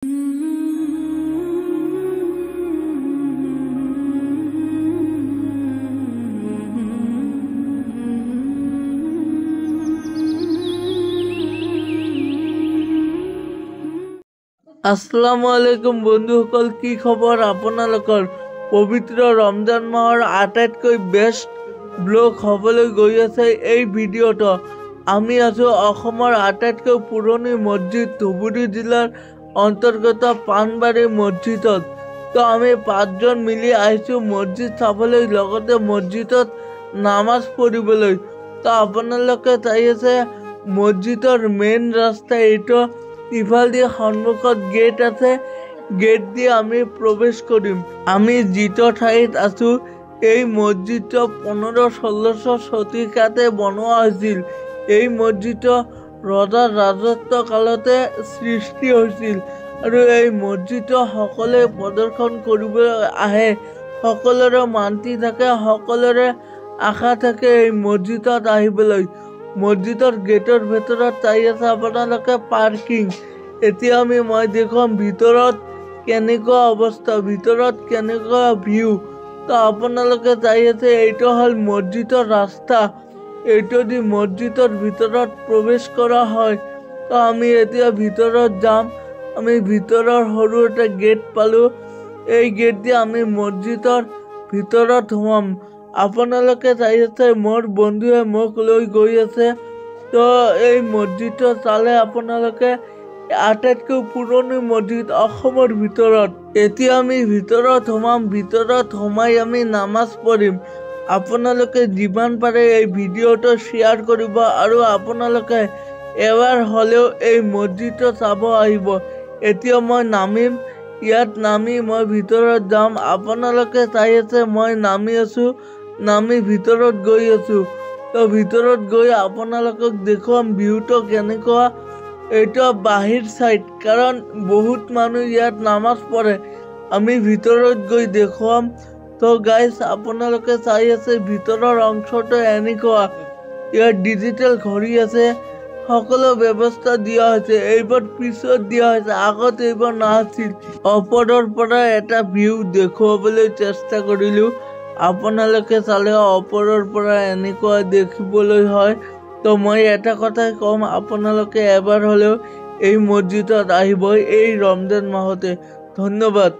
আসসালামু আলাইকুম বন্ধুসকল, কি খবৰ আপোনালোকৰ? পবিত্ৰ ৰমজান মাহৰ আটাইতকৈ বেষ্ট ব্লগ হ'বলৈ গৈ আছে এই ভিডিঅ'টো। আমি আছোঁ অসমৰ আটাইতকৈ পুৰণি মছজিদ ধুবুৰী জিলাৰ অন্তৰ্গত পাণবাৰী মছজিদত। তো আমি পাঁচজন মিলি আহিছোঁ মছজিদ চাবলৈ, লগতে মছজিদত নামাজ পঢ়িবলৈ। তো আপোনালোকে চাই আছে মছজিদৰ মেইন ৰাস্তা এইটো, ইফাল দি সন্মুখত গেট আছে, গেট দি আমি প্ৰৱেশ কৰিম। আমি যিটো ঠাইত আছোঁ এই মছজিদটো 1500-1600 শতিকাতে বনোৱা হৈছিল। এই মছজিদটো ৰজাৰ ৰাজত্ব কালতে সৃষ্টি হৈছিল আৰু এই মছজিদটো সকলোৱে প্ৰদৰ্শন কৰিবলৈ আহে, সকলোৰে মান্তি থাকে, সকলোৰে আশা থাকে এই মছজিদত আহিবলৈ। মছজিদৰ গেটৰ ভিতৰত চাই আছে আপোনালোকে পাৰ্কিং। এতিয়া মই দেখুৱাম ভিতৰত কেনেকুৱা অৱস্থা, ভিতৰত কেনেকুৱা ভিউ। তো আপোনালোকে চাই আছে এইটো হ'ল মছজিদৰ ৰাস্তা, এইটো দি মছজিদৰ ভিতৰত প্ৰৱেশ কৰা হয়। তো আমি এতিয়া ভিতৰত যাম। আমি ভিতৰৰ সৰু এটা গেট পালোঁ, এই গেট দি আমি মছজিদৰ ভিতৰত সোমাম। আপোনালোকে চাই আছে মোৰ বন্ধুৱে মোক লৈ গৈ আছে। তো এই মছজিদটো চালে আপোনালোকে আটাইতকৈ পুৰণি মছজিদ অসমৰ ভিতৰত। এতিয়া আমি ভিতৰত সোমাম, ভিতৰত সোমাই আমি নামাজ পঢ়িম। আপোনালোকে যিমান পাৰে এই ভিডিঅ'টো শ্বেয়াৰ কৰিব আৰু আপোনালোকে এবাৰ হ'লেও এই মছজিদটো চাব আহিব। এতিয়া মই নামিম, ইয়াত নামি মই ভিতৰত যাম। আপোনালোকে চাই আছে মই নামি আছোঁ, নামি ভিতৰত গৈ আছোঁ। তো ভিতৰত গৈ আপোনালোকক দেখুৱাম ভিউটো কেনেকুৱা। এইটো বাহিৰ চাইড, কাৰণ বহুত মানুহ ইয়াত নামাজ পঢ়ে। আমি ভিতৰত গৈ দেখুৱাম। তো গাইজ আপোনালোকে চাই আছে ভিতৰৰ অংশটো এনেকুৱা। ইয়াত ডিজিটেল ঘড়ী আছে, সকলো ব্যৱস্থা দিয়া হৈছে। এইবোৰ পিছত দিয়া হৈছে, আগত এইবোৰ নাছিল। ওপৰৰ পৰা এটা ভিউ দেখুৱাবলৈ চেষ্টা কৰিলোঁ, আপোনালোকে চালে ওপৰৰ পৰা এনেকুৱা দেখিবলৈ হয়। তো মই এটা কথাই ক'ম, আপোনালোকে এবাৰ হ'লেও এই মছজিদত আহিব এই ৰমজান মাহতে। ধন্যবাদ।